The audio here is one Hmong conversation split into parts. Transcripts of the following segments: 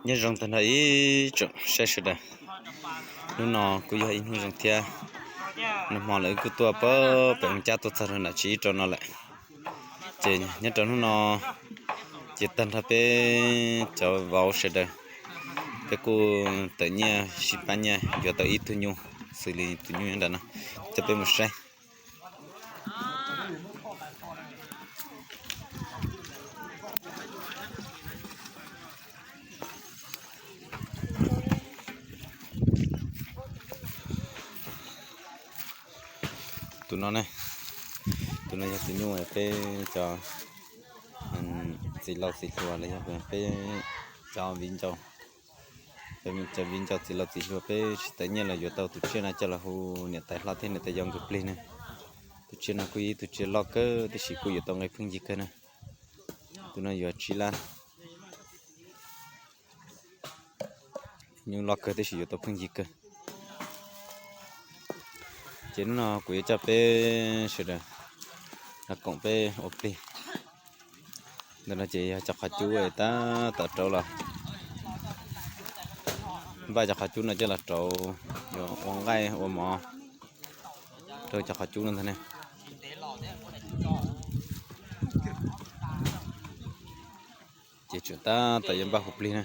Nyob zoo tag nrho ib tsoom saib sawv daws, hnub no kuj yog ib hnub zoo thiab. Nag hmo lawm wb kuj tuaj pem Moos Cab tuaj txog rau nram tsev ib rau no lawm. Ces nyob rau hnub no ces tag nrho peb cov vauv sawv daws, peb kuj tawm nyiaj sib pab nyiaj yuav tau ib tug nyuj, xws li tus nyuj nyob nram no, coj peb mus saib. Tus no ne, tus no yog tus nyuj peb cov txiv laus txiv hluas los yog peb cov viv ncaus, peb cov viv ncaus txiv laus txiv hluas peb tsis tawm nyiaj los yuav tau tus tsiaj no coj los hu niam tais hlob thiab niam tais yau nkawd plig na. Tus tsiaj no kuj yog ib tug tsiaj loj kawg tab sis kuj yuav tau nqi pheej yig kawg na. Tus no yuav tsib lab. Nyuj loj kawg tab sis yuav tau pheej yig kawg. Ces hnub no kuv yuav coj peb sawv daws los koom peb ua plig. Ntawm no ces yog cov qhov cub tab tom rauv los, npaj cov qhov cub no coj los rauv, yuav ua nqaij ua mov rau cov qhov cub no ntag ne. Ces tseem tab tom yuav npaj hu plig na.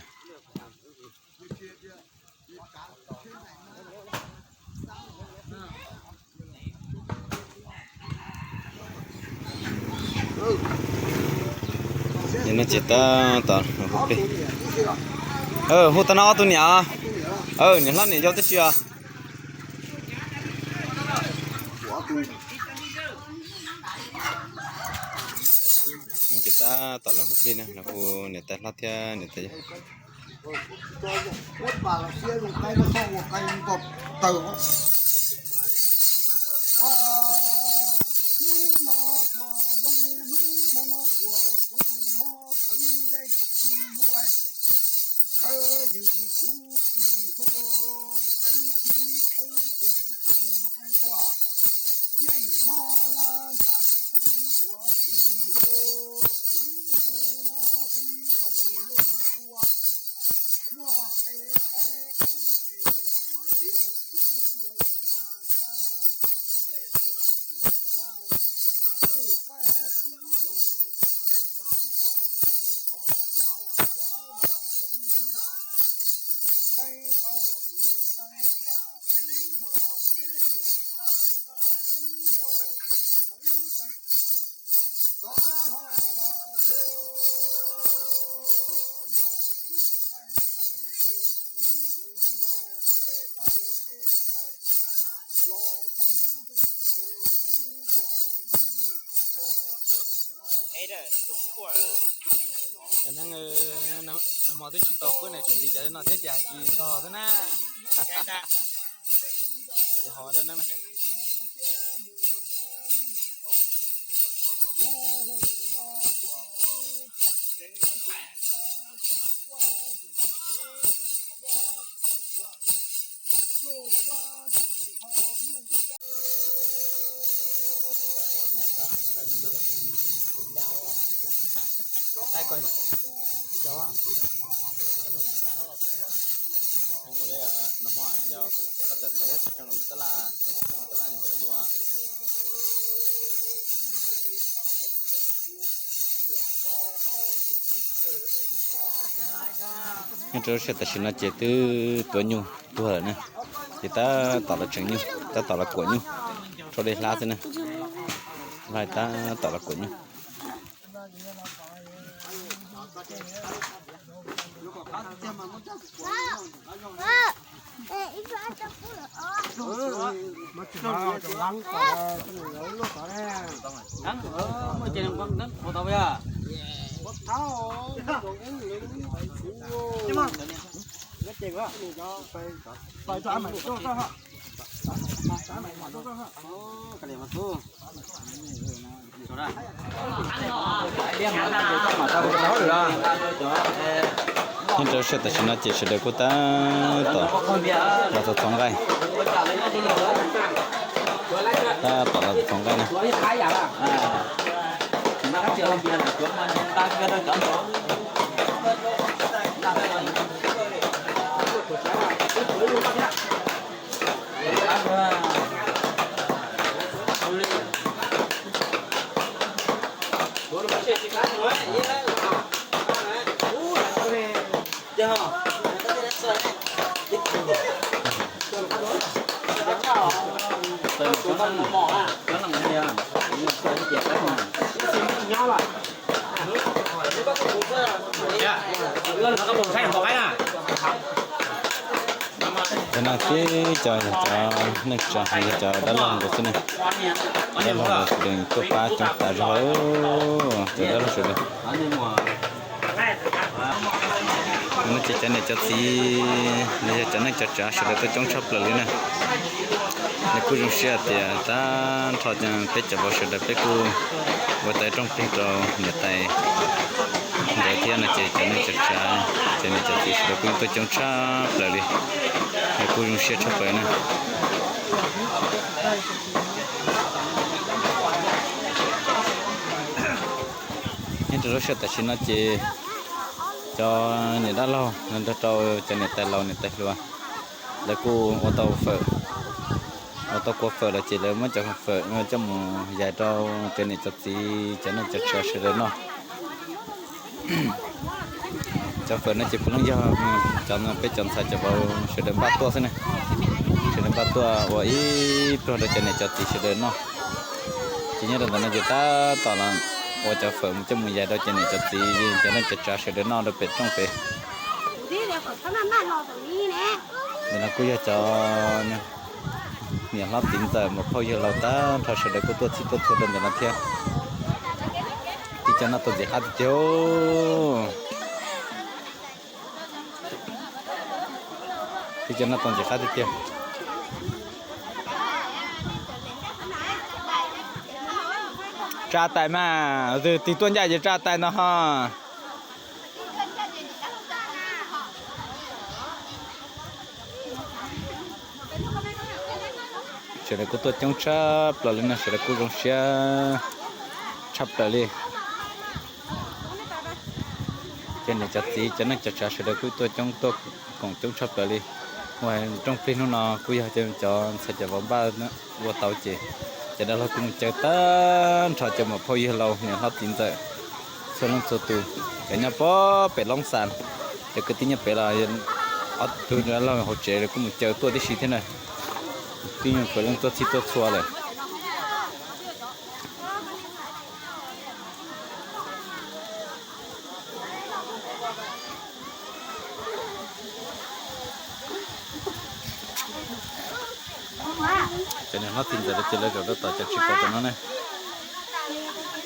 Ces no ces tab tom hu plig. Hu tau no ob tug niam, niam hlob niam yau tib si os. Ces tab tom los hu plig na, los hu niam tais hlob thiab niam tais yau. Cov neeg, nag hmo twb tsis tau kub ne, tseem nti cov no thiab ces tsis ntog xwb na. Ces ho dab neeg na. Nyob rau lub sij hawm tam sim no ces twb tuav nyuj tuag lawm ne, ces tab tom los tseev nyuj, tab tom los kuam nyuj, rau dej hlab xwb ne, tab tom los kuam nyuj. Nyob rau lub sij hawm tam sim no ces sawv daws kuj tab tom los txhov txhov nqaij, tab tom los txhov txhov nqaij na. Cov neeg tib co, cov neeg tsa, yog cov dab laug nkaus xwb ne. Dab laug nkaus sawv daws tuaj pab coob tas zog, cov dab laug sawv daws. No ces cov niam cov txiv los yog cov neeg cov tsav sawv daws tuaj coob tshaj plaws li na. Nws kuj zoo siab tias tag nrho peb cov vauv sawv daws peb kuj ua tau ib rooj plig rau niam tais nkawd thiab no ces cov neeg cov tsav, cov niam cov txiv sawv daws kuj tuaj coob tshaj plaws li. Nws kuj zoo siab tshaj plaws na. Nyob rau lub sij hawm tam sim no ces cov niam dab laug nrog rau cov niam tais laus niam tais hluas, lawv kuj ua tau fawm, ua tau kua fawm los ces lawv muab cov fawm coj mus yais rau cov niam cov txiv cov neej cov tsav sawv daws noj. Cov fawm no ces puav leej yog cov peb cov ntxhais cov vauv sawv daws npaj tuaj xwb ne. Sawv daws npaj tuaj ua ib pluag rau cov niam cov txiv sawv daws noj. Ces nyob rau ntawm no ces tab tom los ua cov fawm mus coj mus yais rau cov niam cov txiv cov neej cov tsav sawv daws noj rau pem rooj pem. Ntawm no kuj yog cov niam hlob txiv ntxawm muam phauj yawg laus tag nrho sawv daws kuj tuaj txhij tuaj txhua rau ntawm no thiab. Tib co noj tau ntxim qab tiag tiag. Tib co noj tau ntxim qab tiag tiag. Tsa tais mas, tig tuaj ncaj ces tsa tais no ho. Sawv daws kuj tuaj coob tshaj plaws li no, sawv daws kuj zoo siab tshaj plaws li. Cov niam cov txiv cov neej cov tsav sawv daws kuj tuaj coob tuaj koom coob tshaj plaws li. Ua rooj plig hnub no kuj yog cov ntxhais cov vauv npaj ua tau ces cov dab laug kuj mus caw tag nrho cov muam phauj yawg laus niam hlob txiv ntxawm txhua leej txhua tus, cov nyob pem Loob Xas, cov kwv tij nyob pem los ob tug dab laug hauv tsev kuj mus caw tuaj tib si thiab na. Tib nyuag pem leej tuaj txhij tuaj txhua lawm. Cov niam hlob txiv ntxawm lawv ces lawv zaum rau tom cov tsis kaus tom no ne.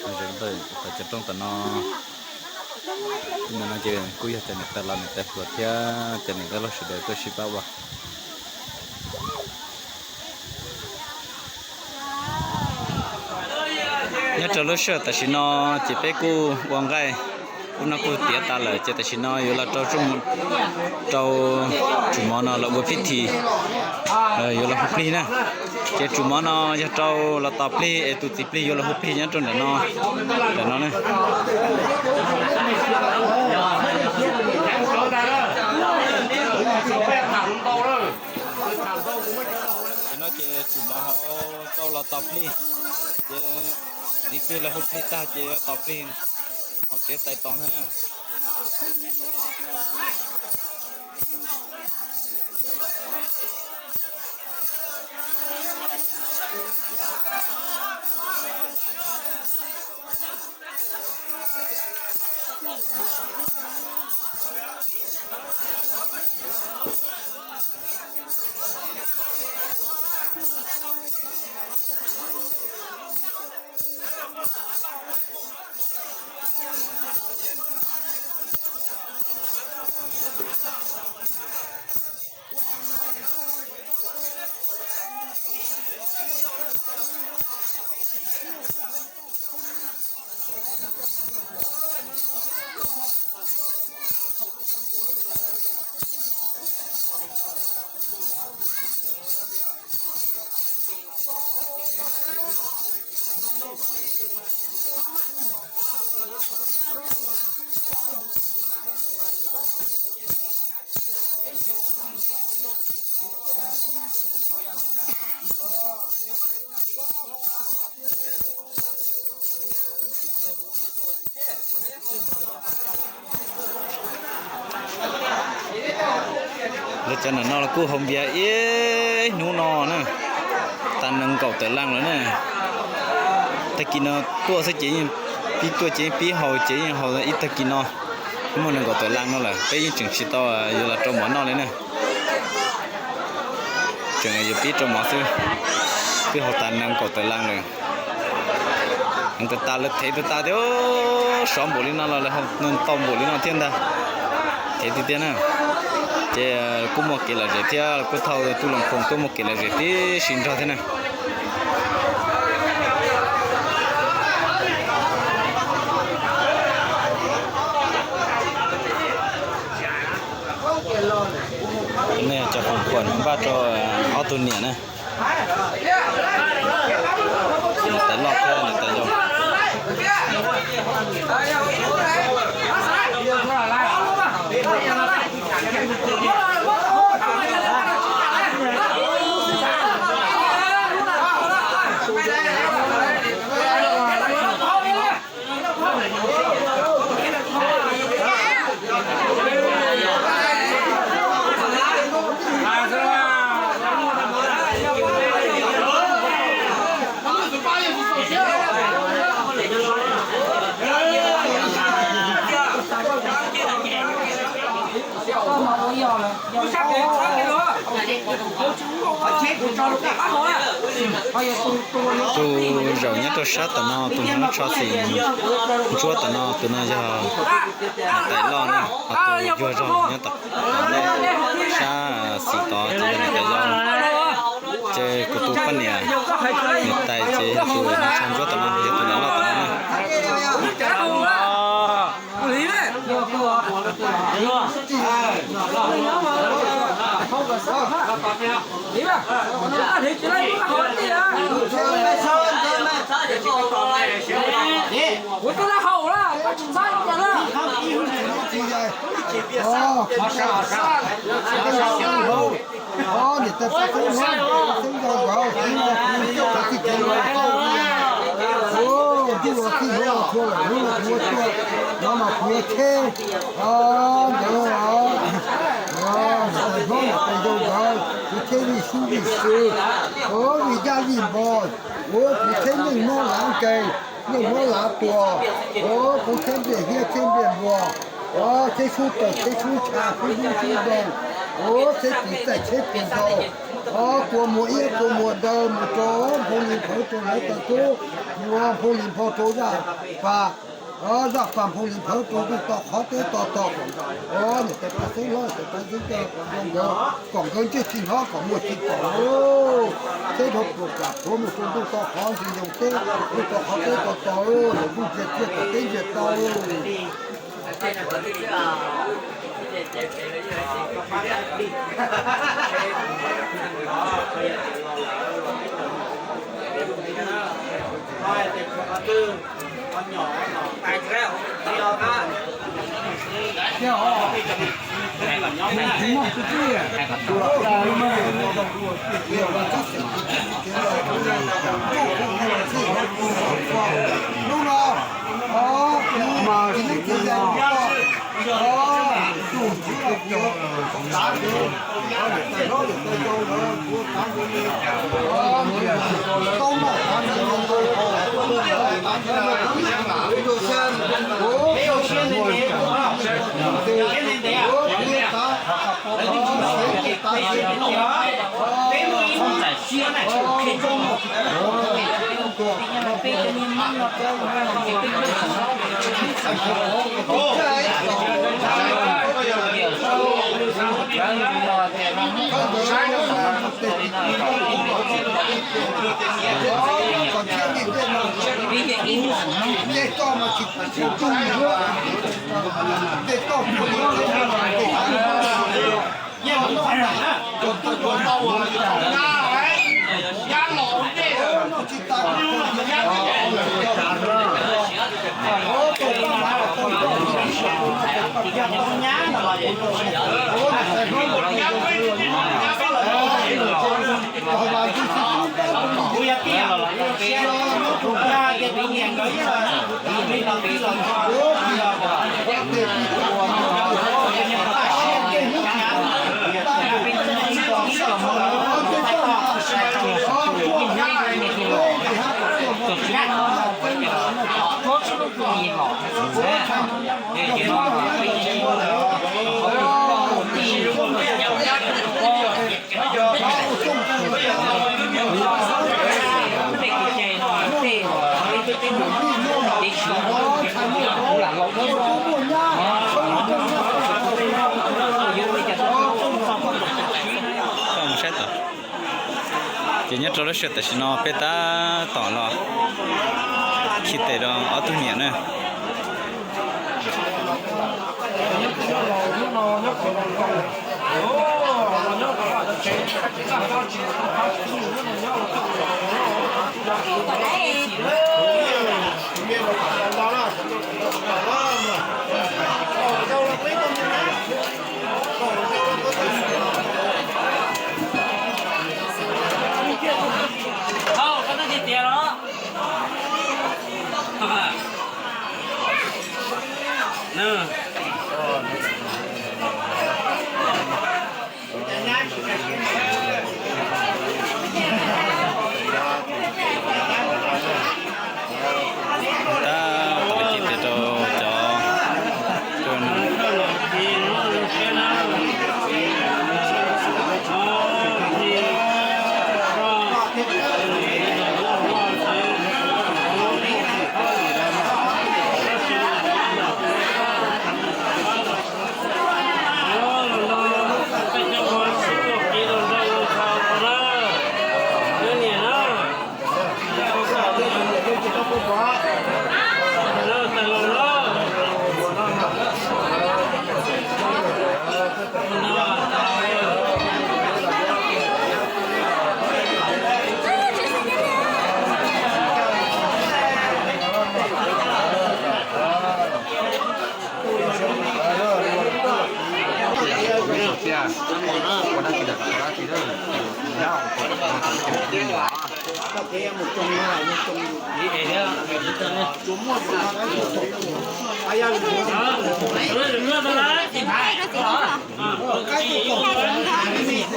Zaum rau tom cov rooj tom no. Ntawm no ces kuj yog cov niam tais laus niam tais hluas thiab cov niam dab laug sawv daws tuaj sib pab ua. Nyob rau lub sij hawm tam sim no ces peb kuj ua nqaij, ub no kuj tiav tas lawm ces tam sim no yuav los rau, rau tsum mov no los ua pib thi, yuav los hu plig na. Ces tsum mov no yog rau los tos plig es tus txiv plig yuav los hu plig nyob rau ntawm no, ntawm no ne. Tam sim no ces tsum mov hauv rau los tos plig, ces txiv plig los hu plig tag ces tos plig hauv tsev tais tos ntag na. Lawv cov ntawm no los kuj haus npias ib hnub no na, tas nees nkaum tawm leej lawm na. Tag kis no tuaj xwb ces yeej pib tuaj ces yeej pib haus ces yeej haus ib tag kis no. Muaj nees nkaum tawm leej no lawm, peb yeej tseem tsis tau yuav los rau mov noj li na. Tseem yuav pib rau mov xwb, twb haus tas nees nkaum tawm leej lawm. Heev tas tas, lawv thev tas tas tias sov npaum li no los lawv haus tau npaum li no thiab ntag. Thev tiag tiag na. Ces kuj muaj kev lom zem thiab, kuj thauj tub Loos Khoom tuaj muaj kev lom zem tib si nrog thiab na. Nej cov khoom khuam npaj rau ob tug niam na. Niam tais loj thiab niam tais yau. Tus zaum nyob rau sab tom no, tus hmoob tsho xim ntsuab tom no, tus no yog niam tais loj na, ho tus yuag zog nyob tom sab xis tod ces yog niam tais yau. Ces kuv tus poj niam, niam tais ces yog tus hmoob tsho ntsuab tom no, yog tus niam loj tom no na. Niam tais pab xeeb hlob, pab xeeb nkauj nkawd, txij tij los tau, ntuj los txij hluav los txhua lawm, hnub no kuv tuaj, no mas kuv yuav cheb, o, ntawd, niam tais hlob niam tais yau nkawd, kuv cheb vij sub vij sw, o, vij dab vij npog, o, kuv cheb nyeej mob lav nkees, nyeej mob lav tuas, o, kuv cheb npliaj hiab cheb npliaj npluag, o, cheb sub tawg cheb sub ntsha sub hnub sub ntoos, o, cheb tis txaij cheb tis ntaug, o, tua muag iab tua muag daw mus rau nphoo li nphawv rau lawv tawg tub, mus nphoo li nphau rau zaj pas, o, zaj pas nphoo li nphawv rau ntuj toj qhov teb toj tog. O, niam tais pab xeeb hlob niam tais pab xeeb nkauj nkawd, kom nkawd ntsej txij hlob kom muaj txij kom, o, teb dhau pluas kam qhuav mus rau ntuj toj qhov ntsis yoos teb, ntuj toj qhov teb toj tog, lawv ntuj ntsia txiaj kom teb ntsia tau. Hnub no, o, mas tus neeg txiv yau, o, tus txiv yau, o, niam tais hlob niam tais yau lawv, o, tau noj tav ntawd, tav ntawd, o, Ces nyob rau lub sij hawm tam sim no peb tab tom los khi tes rau ob tug niam na. Tab tom khi tes rau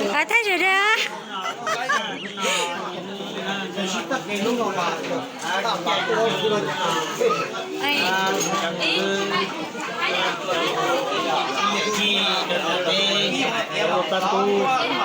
cov Thaj zam da. Pab tub,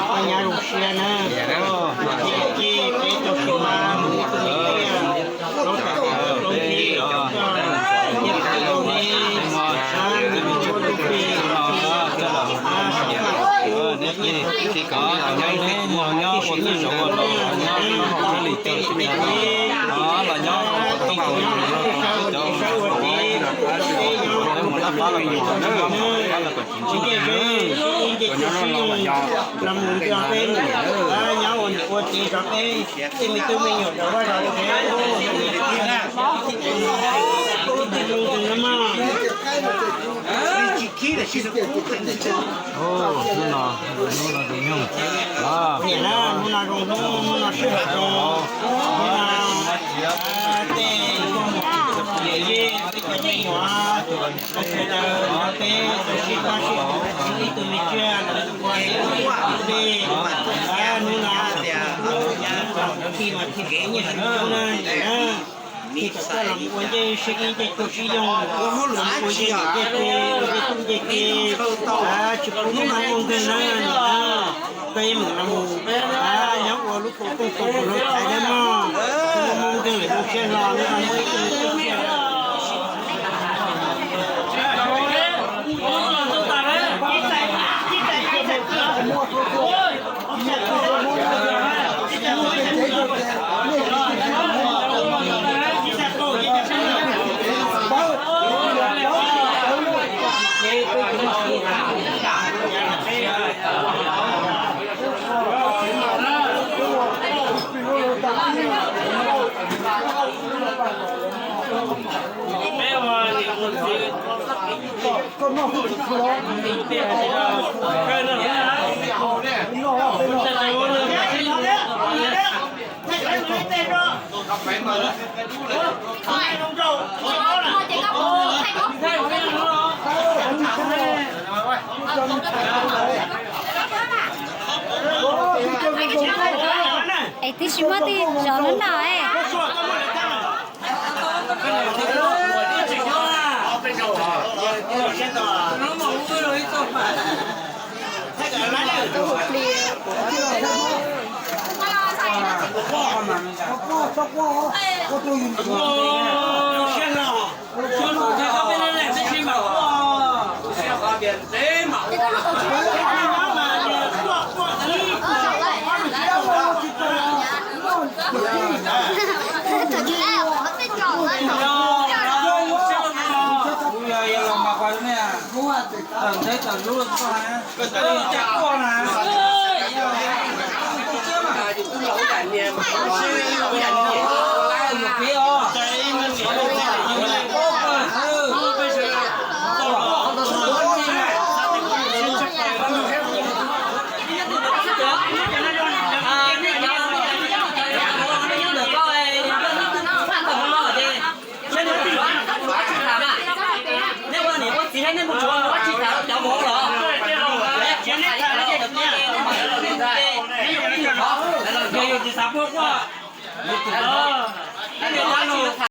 pab nyab zoo siab na. Ci peb tau sib pab mus ib tug me tsiaj, neb, neb, neb, neb, neb, neb, neb, neb, los mus nrog peb mus, nyob ua niam ua txiv rau peb tej me tub me nyuam rau vaj rau tsev, ib tug zoo tus no mog. Hnub no, hnub no zoo nyoog. Niam na, hnub no zoo hnub, hnub no sij hawm zoo, hnub no tej niam yej tej cov me nyuam sawv daws nrog peb sib pab sib pab ib tug me tsiaj los ua ib tug me ntej. Hnub no tias khi mas khi kev nyiaj sib hlub na niam na. Khi kom koj los ua ncej sib ib ncej tug sib yoog, los ua ncej niam ncej txiv, ua ncej tub ncej ki, tsis pub mus ua nkeeg na niam na. Koj yeej meem los mus nyob ua lub kaum tooj kaum lub thaiv thiab mog. Ua nkeeg lawm zoo siab hlo, hnub no muaj ib tug me tub tsiaj. Es twb tsis muaj twg zov hnub no es. Nej ua niam ua txiv thiab nej mus tsuav ua tsis tham cov vauv los? Yog yus tsis xav puag quaj, nej ua lus